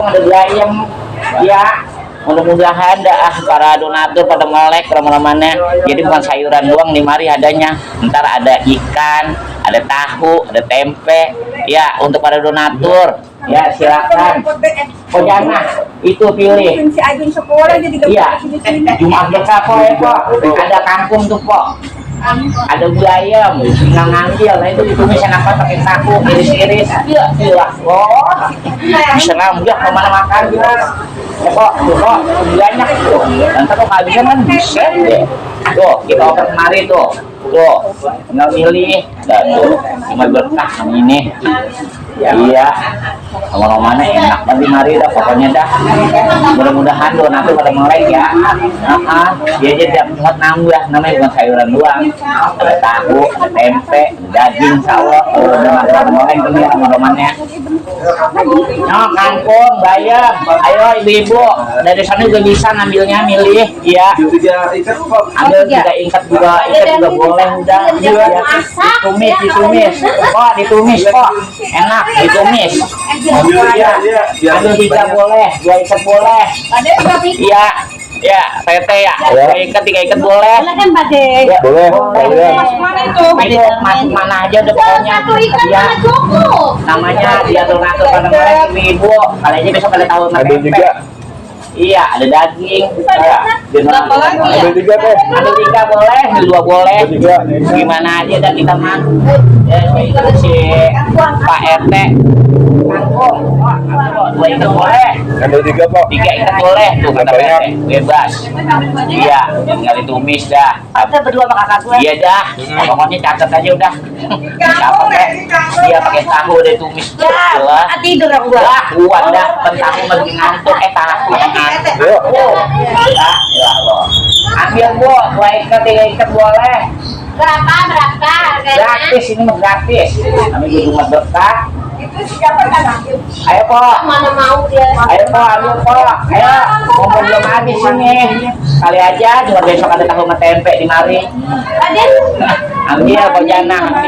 Ada ayam ya, mudah-mudahan dah para donatur pada melek rame-ramenya. Jadi bukan sayuran doang nih, mari adanya, ntar ada ikan, ada tahu, ada tempe ya. Untuk para donatur ya silakan. Oh jangan itu pilih iya, Jumat berkah po ya po, ada kangkung tuh po, ada ayam tinggal ngambil. Nah itu ditumisnya apa pakai tahu iris-iris iya oh bisa ngambil kemana makan ya kok banyak tuh. Nanti kok kehabisan kan bisa deh tuh, kita oper kemari tuh tinggal milih tuh cuma berkah ini iya. Ngomong-ngomongnya enak banget mari dah pokoknya dah. Mudah-mudahan donatur pada melek ya. Dia aja tiap Jumat nambah, namanya bukan sayuran doang. Ada tahu, ada tempe, ada daging, sawah. Udah pada melek tuh nih ngomong-ngomongnya. Kangkung, bayam. Ayo ibu-ibu, dari sana juga bisa ngambilnya, milih ya. Ambil 3 ikat juga boleh udah. Ditumis. Oh, ditumis kok. Enak ditumis. Ambil 3 boleh, 2 ikat boleh. Iya. Ya, tete ya. 2 ikat, 3 ikat boleh. Boleh. Masuk mana aja udah pokoknya. Ya. Namanya dia donatur pada mereka ibu. Kali aja besok pada tahu ada juga. Iya, ada daging. Ya. Ada 3 teh. Ada 3 boleh, 2 boleh. Gimana aja dah kita mah. Ya, si Pak RT. Kangkung, 2 ikat boleh. Ada 3 Pak. 3 ikat boleh. Tuh kata Pak RT, bebas. Iya, tinggal ditumis dah. Kita berdua sama kakak gue. Iya dah, pokoknya catat aja udah. Apa dia pakai tahu udah tumis tuh lah. Tidur aku gua. Wah, kuat dah, tahu lagi ngantuk tahu ngantuk. Ya Allah. Ambil bu, 2 ikat, 3 ikat boleh. Berapa harganya? Gratis ini mah gratis. Kami di rumah berkah. Ayo po, Mana mau dia? ayo po, ambil po, ayo. Mumpung belum habis ini. Kali aja, cuma besok ada tahu sama tempe di mari. Ada. Ambil po jangan.